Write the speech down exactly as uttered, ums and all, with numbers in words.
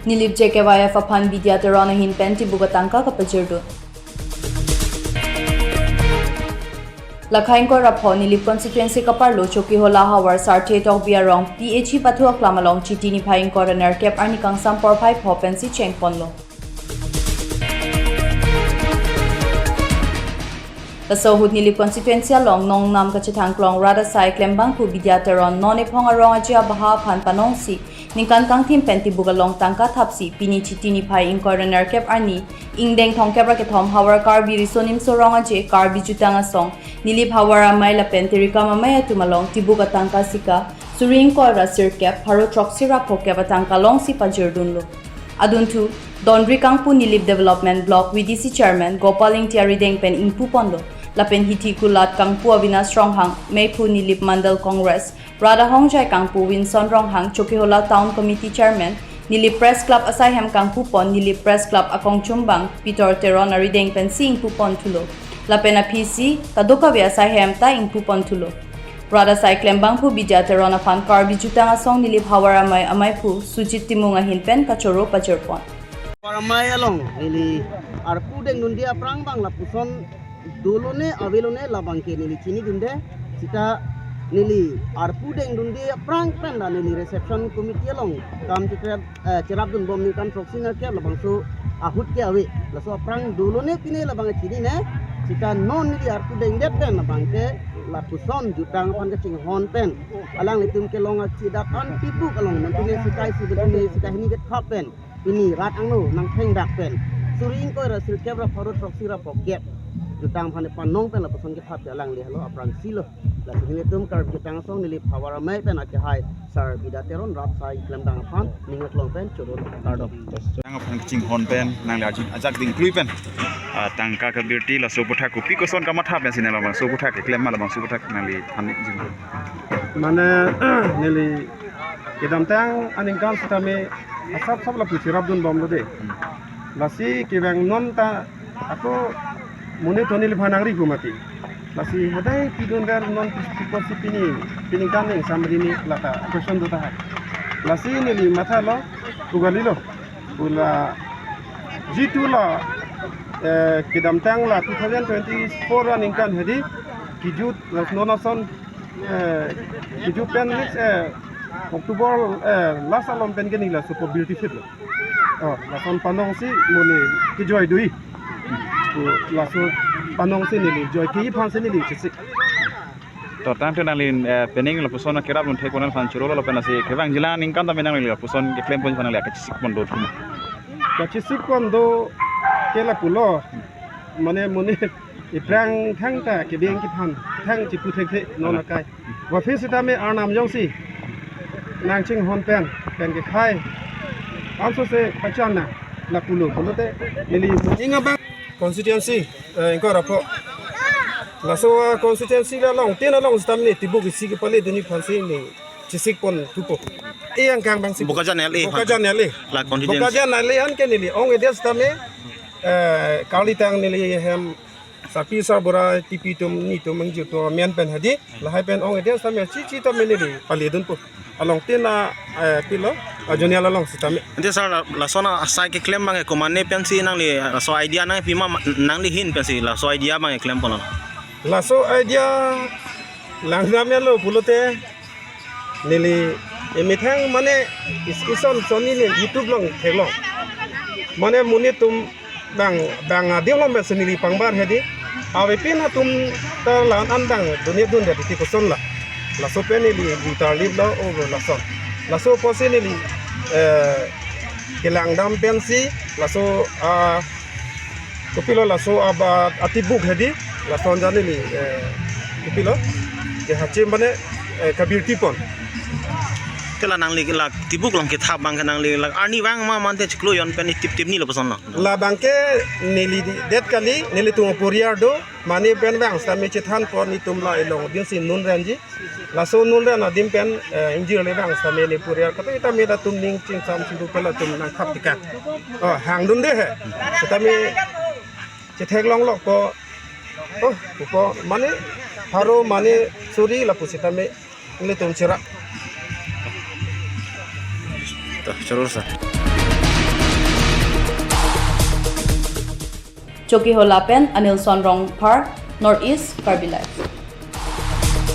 Nilip J K Y F aphan Bidya Teron ahin pen tibuk atangka kapajirdun. Lakha ingkoi ra pho Nilip constituency kaparlo Chokihola havar Sarthe Tokbi arong P H E pathu aklam along Chiti niphai ingkoi ra nerkep arni kangsam porphai pho pensi chengponlo. Laso ahut Nilip constituency along nongnam kachethang klong rat asai klembangphu Bidya Teron non ephong arong aji abaha aphan panongsi ningkan kangthim pen tibuk along tangka thapsi pini Chiti niphai ingkoi ra nerkep arni ingdeng thomkep ra kethom havar Karbi Riso Nimso Rong Aje Karbi Jutang Asong Nilip Havar Amei lapen Tirikam Amei atum along tibuk atangka sika suri ingkoi ra sirkep pharo throksi ra phokep atangka longsi pajirdunlo. Adunthu, Dondri Kangpu Nilip Development Block V D C Chairman Gopal Ingti arideng pen ingpuponlo. Lapen hithi kulat Kangpu Avinash Ronghang, Meiphu Nilip Mandal Congress, Radha Hongjai Kangpu Winson Ronghang, Chokihola Town Committee Chairman, Nilip Press Club asaihem kangpupon, Nilip Press Club akongchumbang Peter Teron arideng pensi ingpuponthulo. Lapen aphisi kadokave asaihem ta ingpuponthulo. Rat asai klembangphu Bidya Teron aphan Karbi Jutang Asong Nilip Havar Amei ameiphu Sujit Timung ahin pen kachoro pajirpon. Havar Amei along neli arpu dengdunde aphrang bang lapuson dolone avelone labangke neli chinidunde. Sita neli arpu dengdunde aphrang pen la neli reception committee along kam chikre eh, cherapdunbom ningkan throksi nerkep labangso ahut ke ave. Laso aphrang dolone pine labang chinine. Sita non neli arpu dengdet pen labangke lapuson jutang aphan kachinghon pen alanglitum kelong achidat an tibuk along mantine sika isi mantine sika hini kethap pen pini rat angno nangthengdak pen suri ingkoi ra sirkep ra pharo throksi ra phokep jutang aphan panong pen lapuson kethap ke alangli halo aphrangsi lo. Lasi nelitum Karbi Jutang Asong Nilip Havar Amei pen akehai Sar Bidya Teron rat asai klemdang aphan ning aklong pen choro kardom. Yang aphan chinghon pen nangli ajin ajak dingklui pen, ah, tangka kabirti laso aputhak kopi koson kamatha pensi nangli labangso aputhak keklem ma labangso aputhak nangli than jin. Mane neli kedamtang aningkan sitame asap sap lapu cherapdunbomlo de. Lasi kevang non ta ako monit to neliphan nangri pu mati. Lasi hodai pidun ver non pis-, pikosi pini, pini kaning samri ni lata question do tahai. Lasi neli mathalo, ugalilo. Ula jitu la, eh, kedamtang la two thousand twenty-four aningkan hedi, kijut ras non ason, eh, kijut pen next, eh, October, eh, last along pen ke neli laso ko birti phitlo. Oh, lason panongsi monit kejoi dui. To laso panongsi neli joi ke aphansi neli chesik. To tangte nangli, eh, pening lapuson kerapdun thek konel aphan choro lapen lasi kevang jila ningkan tame nangli lapuson keklempon aphan nangli kachesikpon do thuma. Kachesikpon do ke lapulo. Mane monit aphrang thangta kebeng kephan thang chipu thekthe non akai. Waphi sitame arnam jongsi nangchinghon pen pen kekhai. Ansose pachan na lapulo pulote neli ning abang constituency, eh, ingkoi ra pho. Laso, ah, constituency la along tin along sitame tibuk isi kepale dunji aphansi neli chesikpon thupo. E angkang bangsi Bokajan L A. Bokajan L A. La constituency. Bokajan L A an ke neli ong-edet sitame, eh, kalitang neli hem Sarpi Sarbura T P atum nitum mangjirtu amen pen hedi. Lahai pen ong-edet sitame chichi tame neli paledunpo. Along tin a, eh, pilo, a junior along sitame. Ante sir, la, lason asai keklem abang ke komane pensi nangli, laso idea nangpi ma, nangli ahin pensi laso idea abang keklemponlo? Laso idea langdamlo pulote neli emethang mane is-, ison sonni ne YouTube along theklong. Mane monit atum bang, bang adim along pensi neli pangbar hedi. Avepin atum ta la-an an bang dunde dunde titi koson la. Laso pen neli guitar lip lo o lason. Laso apotsi neli, eh, kelangdam pensi laso, ah, kopilo laso aba atibuk hedi lason jan neli, eh, kopilo kehachim mane, eh, kabirtipon. Te la nangli la tibuk along kethap abang ke nangli la arni vang ma mante chiklo jon pen itip tip ni lapuson lo. Labang ke neli di, det kali, nelitum poriar do, mane pen vang sitame chethanpon netum la elong dinsi nunrenji. Laso nunren adim pen, eh, ingjir le vang sitame ne poriar kato itame latum ning chingsam chiru ke latum nangthap tikang. Oh, hangdunde he. Sitame chetheklonglo ko. Oh, ko mane pharo mane suri lapu sitame nelitum cherap. To, choro sir. Chokihola pen Anilson Rongphar, North East Karbi Live.